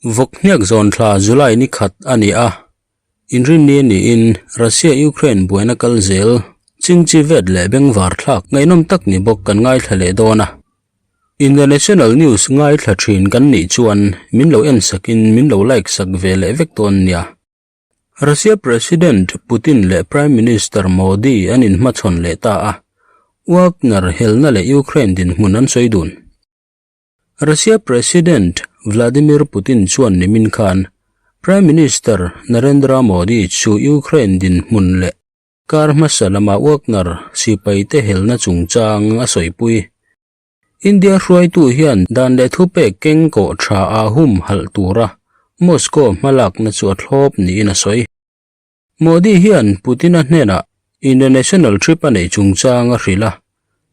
Vawk hniak zawn thla July ni khat a ni a, Inrinni niin Russia-Ukraine buaina kal zel chingchi vet leh bengvar thlak ngaihnawm tak ni bawk kan ngaithla leh dawn a. International news ngaithla thin kan nih chuan min lo en sakin min lo like sak ve leh vek dawn nia. Russia President Putin leh Prime Minister Modi an inhmachhawn leh ta a, Wagner helna leh Ukraine dinhmun an sawi dun. Russia President Vladimir Putin chuan nimin khan Prime Minister Narendra Modi chu Ukraine dinhmun leh kar hmasa lama Wagner sipaite helna chungchang a sawipui. India hruaitu hian dan leh thupek keng kawh tha a humhalh tura Moscow hmalakna chu a thlawp niin a sawi. Modi hian Putin-a hnenah international trip a neih chungchang a hrilh a,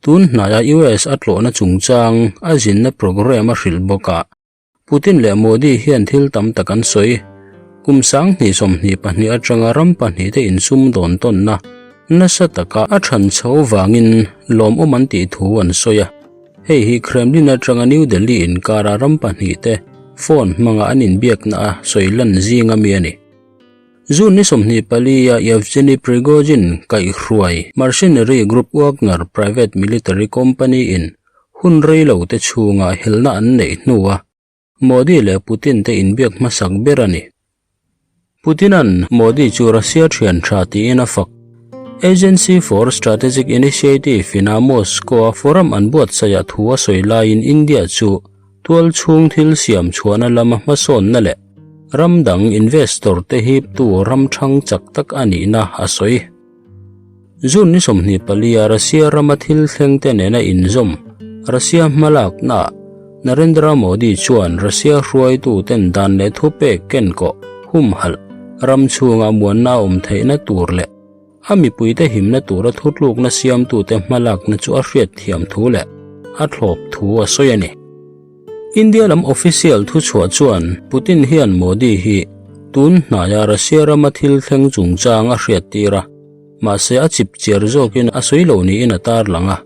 tun hnaia US a tlawhna chungchang a zinna programme a hrilh bawk a. Putin leh Modi hian thil tam tak an sawi. Kum 2022 atanga ram pahnihte insum dawn tawnna nasa taka a than chho vangin lawmawm an tih thu an sawi a. Hei hi Kremlin atanga New Delhi inkara ram pahnihte phone hmanga an inbiakna a sawi lan zinga mi a ni. June ni 24 a Yevgeny Prigozhin kaihhruai mercenary group Wagner private military company in hun rei lo te chhunga helna an neih hnua Modi leh Putin te inbiak hmasak ber a ni. Putin-a'n Modi chu Russia thian tha tiin a fak. Agency for Strategic Initiative ina Moscow-a forum an buatsaihah thu a sawi laiin India chu Tual chhung thil siam chhuahna lama hmasawnna leh ram dang investor te hiptu ram thang chak tak a nihna a sawi. June ni 24 a Russia rama thil thleng te nena inzawm Russia hmalaknaah Narendra Modi chuan Russia hruaitu ten dan leh thupek kenkawh humhalh ram chhunga muanna a awm theihna tur leh A mipuite himna tura thutlukna siamtute hmalakna chu a hriatthiam thu leh a thlawp thu a sawi a ni. India lam official thuchhuah chuan Putin hian Modi hi tun hnaia Russia rama thil thleng chungchang a hriattir a, mahse a chipchiar zawkin a sawi lo niin a tarlang a.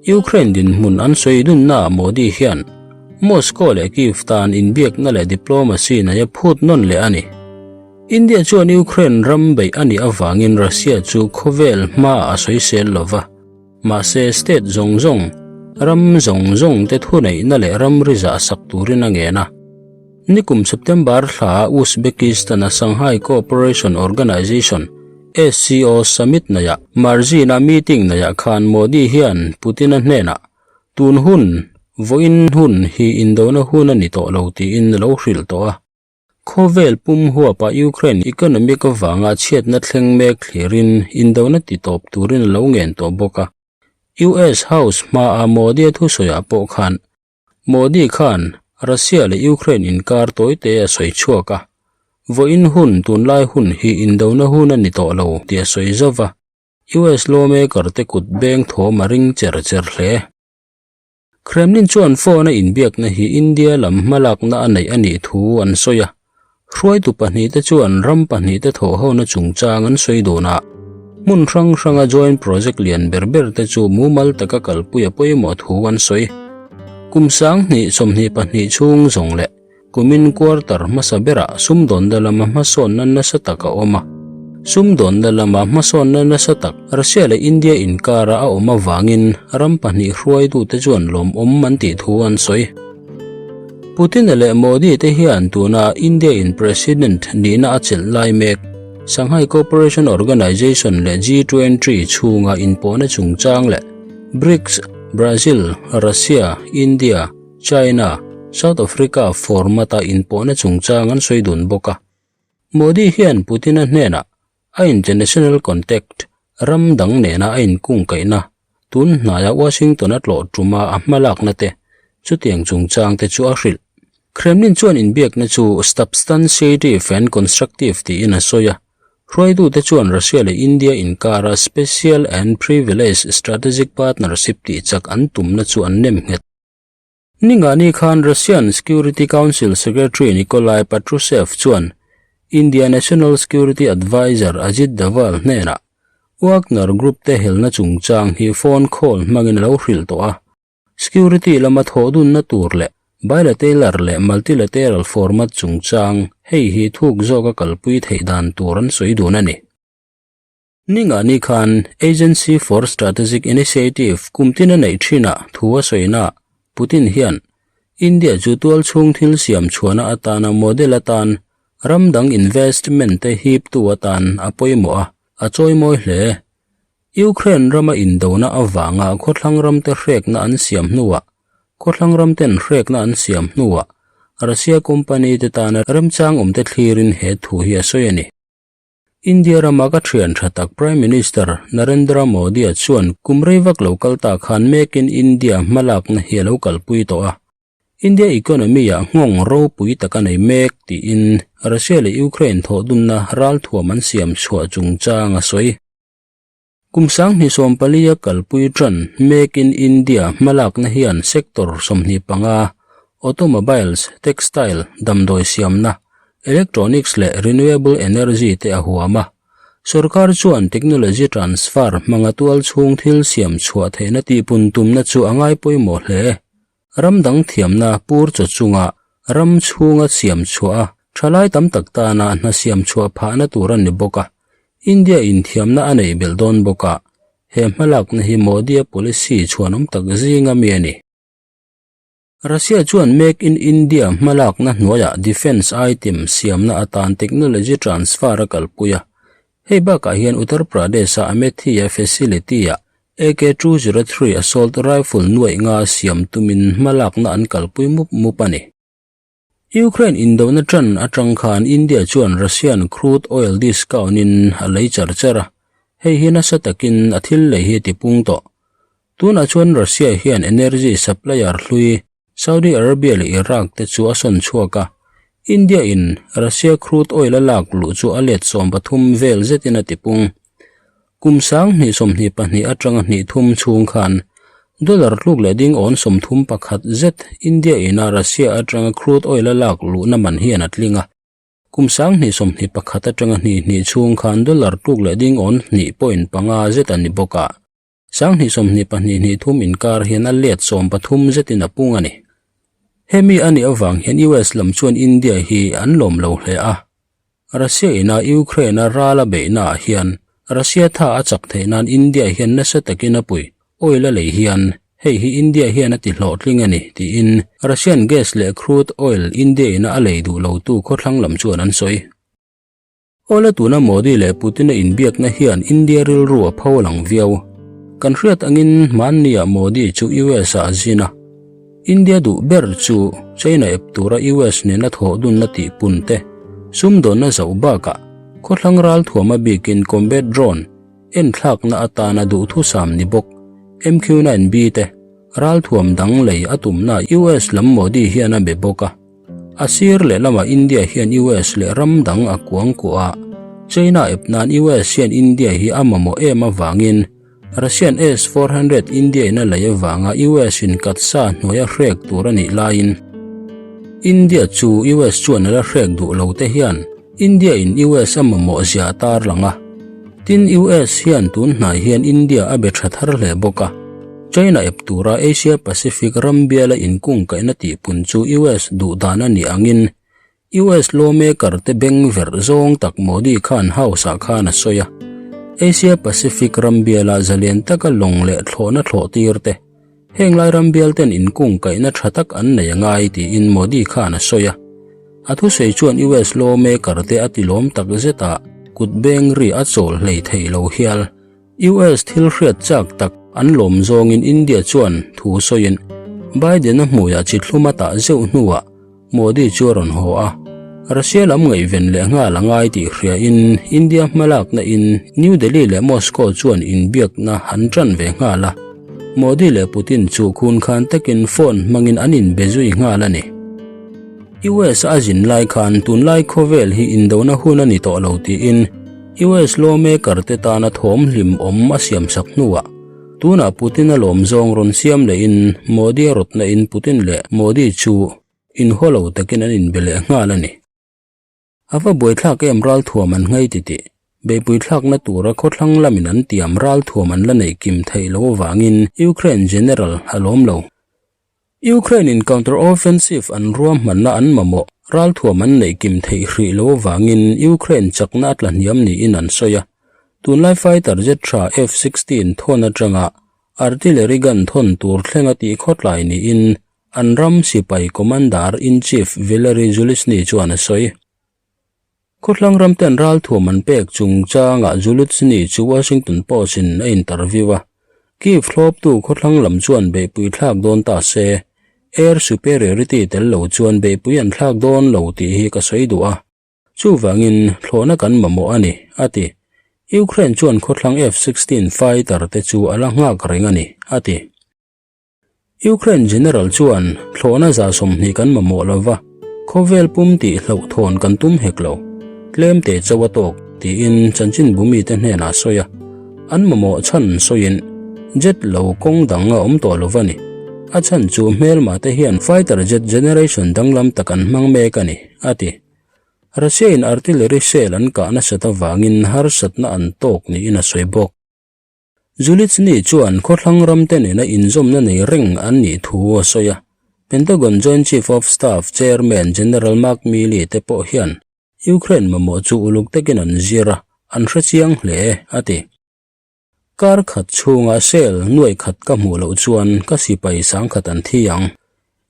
Ukraine dinhmun an sawi dunnaah Modi hian Moscow leh Kyiv tan inbiakna leh diplomacy nei a phut nawn leh a ni. India chuan Ukraine ram beih a nih avangin Russia chu khawvel hmaah a sawisel lo va, mahse state zawng zawng, ram zawng zawng te thuneihna leh ramri zah sak turin a ngen a. Nikum September thlaah Uzbekistan-a Shanghai Cooperation Organization, SCO, summit neiah Margin-a meeting neiah khan Modi hian Putin-a hnenah tun hun, vawiin hun hi indona hun a ni tawh lo tiin a lo hrilh tawh a. Khawvel pum huapa Ukraine economic avanga chhiatna thleng mek thlirin indona ti tawp turin a lo ngen tawh bawk a. US House hmaa Modi-a thusawiah pawh khan Modi khan Russia leh Ukraine inkar tawite a sawi chhuak a, vawiin hun tunlai hun hi indona hun a ni tawh lo tih a sawi zauh va, US lawmaker te kut beng thawm a ring cher cher hle. Kremlin chuan phone a inbiakna hi India lam hmalakna a neih a nih thu an sawi a, hruaitu pahnihte chuan ram pahnihte thawhhona chungchang an sawi dun a, hmun hrang hranga joint project lian ber ber te chu mumal taka kalpui a pawimawh thu an sawi. Kum 2022 chhung zawng leh Kumin quarter hmasa berah sumdawnna lama hmasawnna nasa tak a awm a. Sumdawnna lama hmasawnna nasa tak Russia leh India inkara a awm avangin ram pahnih hruaitute chuan lawmawm an tih thu an sawi. Putin-a leh Modi te hian tuna India-in President nihna a chelh lai mek Shanghai Cooperation Organization leh G20 chhunga inpawhna chungchang leh BRICS, Brazil, Russia, India, China, South Africa format-a inpawhna chungchang an sawi dun bawk a. Modi hian Putin-a hnenah a international contact ram dang nena a inkungkaihna tun hnaia Washington-a tlawh tuma a hmalakna te chutiang chungchang te chu a hrilh. Kremlin chuan inbiakna chu substantiative and constructive tiin a sawi a, hruaitute chuan Russia leh India inkara special and privileged strategic partnership tihchak an tumna chu an nemnghet. Ningani khan Russian Security Council Secretary Nikolai Patrushev chuan India National Security Adviser Ajit Doval hnenah Wagner Group te helna chungchang hi phone call hmangin a lo hrilh tawh a. Security lama thawh dunna tur leh Bilateral leh multilateral format chungchang hei hi thuk zawka kalpui theih dan tur an sawi dun a ni. Ningani khan Agency for Strategic Initiative kum tin a neih thinah thu a sawina Putin hian India chu tualchhung thil siam chhuahna atana model atan ram dang investment te hiptu atan a pawimawh a, a chawimawi hle. Ukraine rama indona avanga khawthlang ramte hrekna an siam hnuah khawthlang ramten hrekna an siam hnuah Russia company te tana remchang awmte thlirin he thu hi a sawi a ni. India rama ka thian tha tak Prime Minister Narendra Modi-a chuan kum rei vak lo kal ta khan Make in India hmalakna hi a lo kalpui tawh a. India economy-ah nghawng ropui tak a nei mek tiin Russia leh Ukraine thawhdunna ralthuam an siam chhuah chungchang a sawi. Kum 2014 a kalpui tan Make in India hmalakna hian sector 25, automobiles, textile, damdawi siamna, electronics leh renewable energy te a huam a. Sorkar chuan technology transfer hmanga tual chhung thil siam chhuah theihna tihpun tumna chu a ngai pawimawh hle. Ram dang thiamna pur chaw chunga ram chhunga siam chhuah a thalai tam tak tana hna siam chhuah phahna tur a ni bawk a, India in thiamna a neih belh dawn bawk a, he hmalakna hi Modi-a policy chhuanawm tak zinga mi a ni. Russia chuan Make in India hmalakna hnuaiah defence item siamna atan technology transfer a kalpui a, Hei bakah hian Uttar Pradesh-a Amethi-a facility-ah AK-203 assault rifle nuaih nga siam tumin hmalakna an kalpui mup mup a ni. Ukraine indona tan atang khan India chuan Russian crude oil discount-in a lei char char a, hei hi nasa takin a thil lei hi a tipung tawh. Tunah chuan Russia hian energy supplier hlui Saudi Arabia leh Iraq te chu a sawn chhuak a, India in Russia crude oil a lak luh chu a let 13 vel zetin a tipung. Kum 2022 atanga hnih thum chhung khan dollar tluk leh ding awn 31 zet India in a Russia atanga crude oil a lak luhna man hian a tling a. Kum 2021 atanga hnih hnih chhung khan dollar tluk leh ding awn 2.5 zet a ni bawk a. 2022 hnih thum inkar hian a let 13 zetin a pung a ni. Hemi a nih avang hian US lam chuan India hi an lawm lo hle a. Russia ina Ukraine a ral a beihnaah hian Russia tha a chak theih nan India hian nasa takin a pui oil a lei hian hei hi India hian a ti hlawhtling a ni tiin Russian gas leh crude oil India ina a lei duh lotu khawthlang lam chuan an sawi. Awle tuna Modi leh Putin-a inbiakna hian India rilru a pho lang viau. Kan hriat angin hmanniah Modi chu US-ah a zin a. India duh ber chu China ep tura US nena thawh dunna tihpun te, sumdawnna zauh bakah khawthlang ralthuam a bikin combat drone enthlakna atana duhthusam ni bawk MQ-9B te ralthuam dang lei a tumna US lam Modi hian a be bawk a. A sir lehlamah India hian US leh ram dang a kuang kuah a, China ep nan US hian India hi a mamawh em avangin Russian S-400 India in a lei avanga US in katsa hnuai a hrek tur a nih laiin India chu US chuan a la hrek duh lo te hian India in US a mamawh zia a tarlang a. Tin US hian tun hnai hian India a be tha thar hle bawk a. China ep tura Asia Pacific ram biala inkungkaihna tihpun chu US duh dan a nih angin US lawmaker te beng verh zawng tak Modi khan House ah khan a sawi a. Asia Pacific ram biala zalian taka lawng leh thlawhna thlawh tir te, Heng lai ram bial ten inkungkaihna tha tak an nei a ngai tiin Modi khan a sawi a. A thusawi chuan US lawmaker te a tilawm tak zet a, kut beng ri a chawl hlei theih lo hial. US thil hriat chak tak an lawm zawngin India chuan thu sawiin Biden a hmuiah chi thlum a tah zeuh hnuah Modi chu a rawn haw a, Russia lam ngaihven leh nghal a ngai tih hriain India hmalakna in New Delhi leh Moscow chuan inbiakna an tan ve nghal a, Modi leh Putin chu khun khan takin phone hmangin an inbe zui nghal a ni. US a zin lai khan tunlai khawvel hi indona hun a ni tawh lo tiin US lawmaker te tana thawm hlim awm a siamsak hnuah tunah Putin a lawm zawng rawn siam lehin Modi a rawtna in Putin leh Modi chu inhaw lo takin an inbe leh nghal a ni. A va buaithlak em ralthuam an nghei titih, beihpui thlakna tura khawthlang lamin an tiam ralthuam an la neih kim theih loh avangin Ukraine General a lawm lo. Ukraine in counter-offensive an ruahmanna an mamawh ralthuam an neih kim theih hrih lo avangin Ukraine chakna a tla hniam niin an sawi a. Tunlai fighter jet tha F-16 thawn atanga artillery gun thawn tur thlenga tih khawtlai niin an ram sipai commander-in-chief Valery Zaluzhny chuan a sawi. Khawthlang ramten ralthuam an pek chungchangah Zaluzhny chu Washington Post-in a interview a. Kyiv thlawptu khawthlang lam chuan beihpui thlak dawn ta se, air superiority tel lo chuan beihpui an thlak dawn lo tih hi ka sawi duh a. Chuvangin thlawhna kan mamawh a ni, a ti. Ukraine chuan khawthlang F-16 fighter te chu a la nghak reng a ni, a ti. Ukraine General chuan thlawhna 20 kan mamawh lova, khawvel pum tih hlauhthawn kan tum hek lo, tlem te chauh a tawk, tiin chanchinbu mite hnenah a sawi a. An mamawh chhan sawiin jet lo kawng dang a awm tawh lova ni. A chhan chu hmelma te hian fighter jet generation danglam tak an hmang mek a ni, a ti. Russia-in artillery shell an kah nasat avangin harsatna an tawk niin a sawi bawk. Zaluzhny chuan khawthlang ramte nena inzawmna nei reng an nih thu a sawi a. Pentagon Joint Chief of Staff Chairman General Mark Milley te pawh hian Ukraine mamawh chu uluk takin an zir a, an hre chiang hle, a ti. Kar khat chhunga shell nuai khat ka hmuh loh chuan ka sipai sangkhat an thi ang.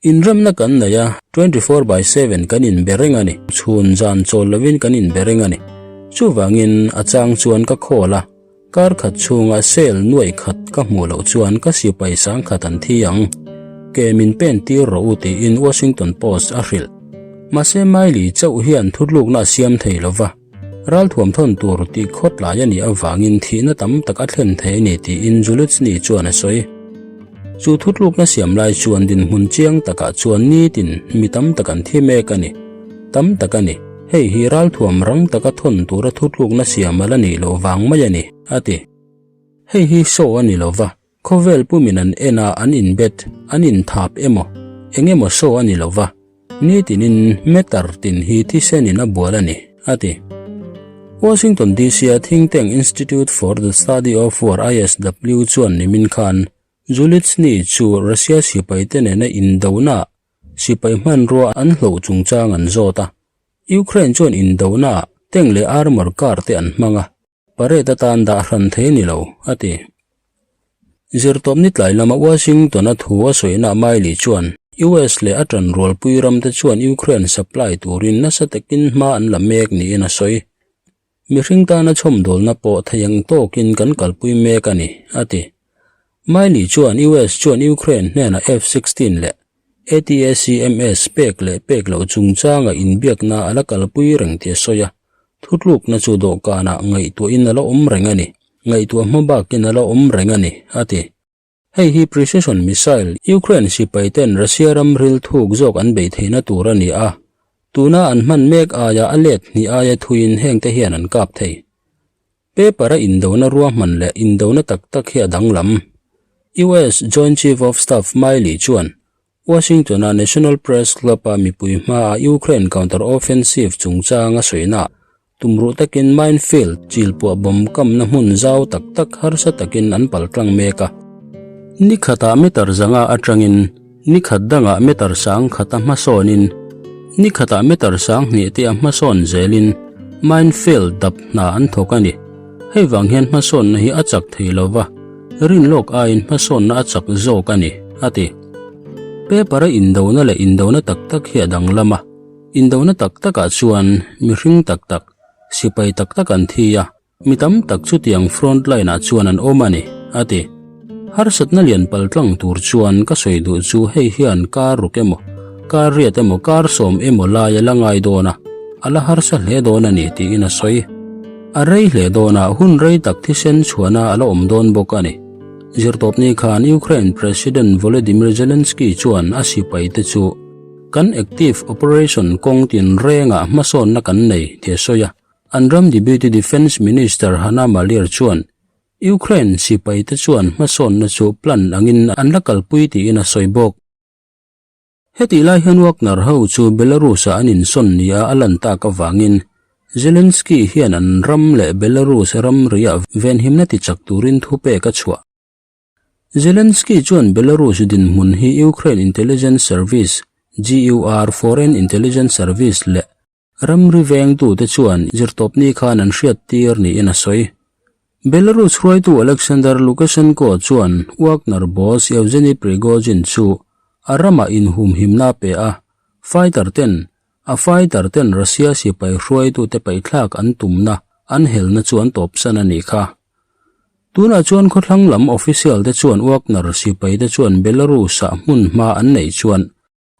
Inremna kan nei a, 24 by 7 kan inbe reng a ni. Chhun zan chawl lovin kan inbe reng a ni. Chuvangin a chang chuan ka call a, kar khat chhunga cell nuai khat ka hmuh loh chuan ka sipai sang khat an thi ang. Ke min pen tir rawh u tiin Washington Post a hrilh. Mahse Miley chauh hian thutlukna a siam thei lova. Ralthuam thawn tur tih khawtlai a nih avangin thihna tam tak a thlen thei a ni tiin Zaluzhny chuan a sawi. Chu thutlukna siam lai chuan dinhmun chiang takah chuan nitin mi tam tak an thi mek a ni. Tam tak a ni. Hei hi ralthuam rang taka thawn tura thutlukna siam a la nih loh vang mai a ni, a ti. Hei hi show a ni lova, Khawvel pumin an en a, an inbet, an inthap emaw, eng emaw show a ni lo va, nitinin meter tin hi thisenin a bual a ni, a ti. Washington DC-a think tank Institute for the Study of War, ISW, chuan nimin khan Zaluzhny chu Russia sipaite nena indonaah sipai hmanrua an hloh chungchang an zawt a. Ukraine chuan indonaah tank leh armor car te an hmang a, Parade atan dah hran thei a ni lo, a ti. Zirtawpni tlai lama Washington-a thu a sawina Miley chuan US leh a ṭanrualpui ramte chuan Ukraine supply turin nasa takin hma an la mek niin a sawi. Mihring tana chhawmdawlna pawh thei ang tawkin kan kalpui mek a ni, a ti. Miley chuan US chuan Ukraine hnenah F-16 leh ATACMS pek leh pek loh chungchanga inbiakna a la kalpui reng tih a sawi a. Thutlukna chu dawhkanah ngaihtuahin a la awm reng a ni, ngaihtuah hma bakin a la awm reng a ni, a ti. Hei hi precision missile Ukraine sipaiten Russia ram ril thuk zawk an beih theihna tur a ni a, tuna an hman mek aia a let hnih aia thuiin hengte hian an kap thei. Paper-a indona ruahman leh indona tak tak hi a danglam. US Joint Chief of Staff Milley chuan Washington-a National Press Club-a mipui hmaah Ukraine counter-offensive chungchang a sawina tumruh takin minefield chilpuah bomb kamna hmun zau tak tak harsa takin an paltlang mek a. Ni khatah meter zanga atangin ni khat dangah meter sang khata hmasawnin ni khatah meter sang hnih te a hmasawn zelin minefield dap hna an thawk a ni. Hei vang hian hmasawnna hi a chak thei lo va, rinlawk aiin hmasawnna a chak zawk a ni, a ti. Paper-a indona leh indona tak tak hi a danglam a, indona tak takah chuan mihring tak tak, sipai tak tak an thi a, Mi tam tak chutiang front line ah chuan an awm a ni, a ti. Harsatna lian paltlang tur chuan ka sawi duh chu hei hian kar ruk emaw, kar riat emaw, kar sawm emaw lai a la ngai dawn a, a la harsa hle dawn a ni tiin a sawi. A rei hle dawn a, hun rei tak thisen chhuahna a la awm dawn bawk a ni. Zirtawpni khan Ukraine President Volodymyr Zelensky chuan a sipaite chu kan active operation kawng tinrengah hmasawnna kan nei tih a sawi a. An ram Deputy Defence Minister Hanna Maliar chuan Ukraine sipaite chuan hmasawnna chu plan angin an la kalpui tiin a sawi bawk. Hetih lai hian Wagner ho chu Belarus-ah an insawn nia a lan tak avangin Zelensky hian an ram leh Belarus ramriah venhimna tichak turin thupek a chhuah. Zelensky chuan Belarus dinhmun hi Ukraine intelligence service, GUR, foreign intelligence service leh ramri vengtute chuan zirtawpni khan an hriattir niin a sawi. Belarus hruaitu Alexander Lukashenko chuan Wagner boss Yevgeny Prigozhin chu a ramah inhumhimna a pe a, fighter ten a fighter ten Russia sipai hruaitute paihthlak an tumna an helna chu an tawpsan a nih kha. Tunah chuan khawthlang lam official te chuan Wagner sipai te chuan Belarus-ah hmun hma an neih chuan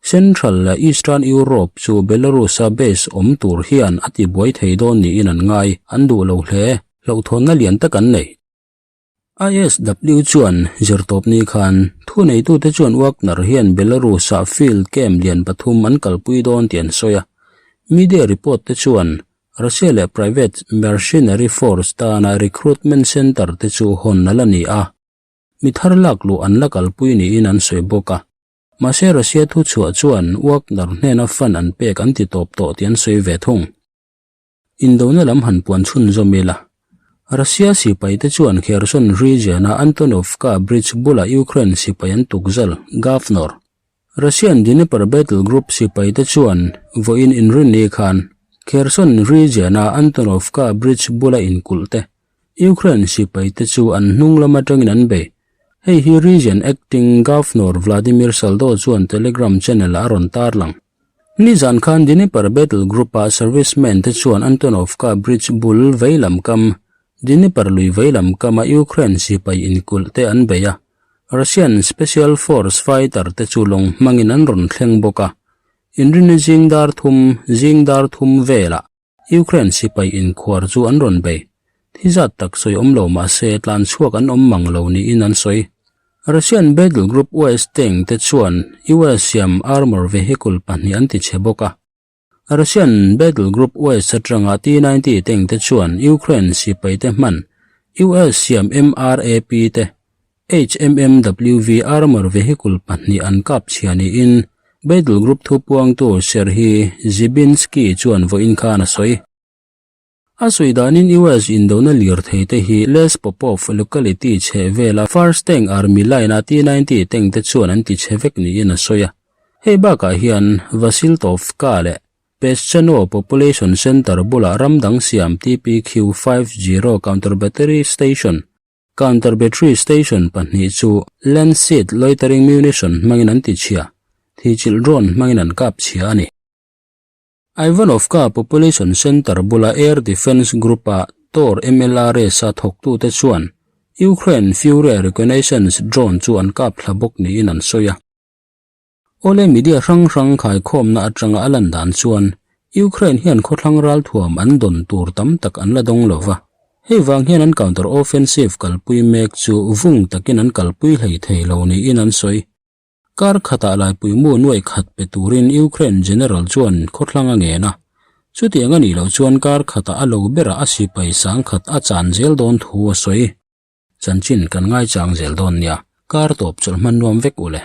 Central leh Eastern Europe chu Belarus-a base awm tur hian a tibuai thei dawn niin an ngai, an duh lo hle. Hlauhthawnna lian tak an nei. ISW chuan zirtawpni khan thuneitute chuan Wagner hian Belarus-ah field camp lian pathum an kalpui dawn tih an sawi a. Media report te chuan Russia leh private mercenary force tana recruitment centre te chu hawn a la ni a, mi thar lak luh an la kalpui niin an sawi bawk a. Mahse Russia thuchhuah chuan Wagner hnena fund an pek an ti tawp tawh tih an sawi ve thung. Indona lam han puan chhunzawm ila. Russia sipaite chuan Kherson region-a Antonovka Bridge bula Ukraine sipai an tukzal, Governor. Russian Dnipro Battle Group sipaite chuan vawiin inrinni khan Kherson region-a Antonovka Bridge bula inkulh te Ukraine sipaite chu an hnung lam atangin an bei. Hei hi region acting Governor Vladimir Saldo chuan Telegram channel-ah a rawn tarlang. Nizan khan Dnipro Battle Group-a servicemen te chuan Antonovka Bridge bul veilam kam, Dnipro lui veilam kama Ukraine sipai inkulh te an bei a, Russian Special Force fighter te chu lawng hmangin an rawn thleng bawk a, inrinni zing dar thum, zing dar thum velah Ukraine sipai inkhuar chu an rawn bei. Thi zat tak sawi awm lo mah se tlan chhuak an awm mang lo niin an sawi. Russian battle group West Tank te chuan US siam armour vehicle pahnih an ti chhe bawk a. Russian battle group West atanga T-90 tank te chuan Ukraine sipai te hman US siam MRAP te HMMWV armour vehicle pahnih an kap chhia niin Battle Group thupuangtu Serhiy Zibinskiy chuan vawiin khan a sawi. A sawi danin US indona lirthei te hi Les Popov locality chheh vela First Tank Army line-a T-90 tank te chuan an ti chhe vek niin a sawi a. Hei bakah hian Vasiltovka leh Peschano Population Center bulah ram dang siam TPQ 50 counter battery station Counter battery station pahnih chu Lancet loitering munition hmangin an ti chhia, thihchilh drone hmangin an kap chhia a ni. Ivanovka Population Center bula Air Defense Group-a Tor MLRS-a thawktute chuan Ukraine Furia reconnaissance drone chu an kap thla bawk niin an sawi a. Awle media hrang hrang khaikhawmna atanga a lan dan chuan Ukraine hian khawthlang ralthuam an dawn tur tam tak an la dawng lo va, hei vang hian an counter offensive kalpui mek chu vung takin an kalpui hlei thei lo niin an sawi. Kar khatah laipui mu nuaih khat pe turin Ukraine general chuan khawthlang a ngen a, chutiang a nih loh chuan kar khatah a lo berah a sipai sangkhat a chan zel dawn thu a sawi. Chanchin kan ngaichang zel dawn nia, kar tawp chawlh hman nuam vek u le.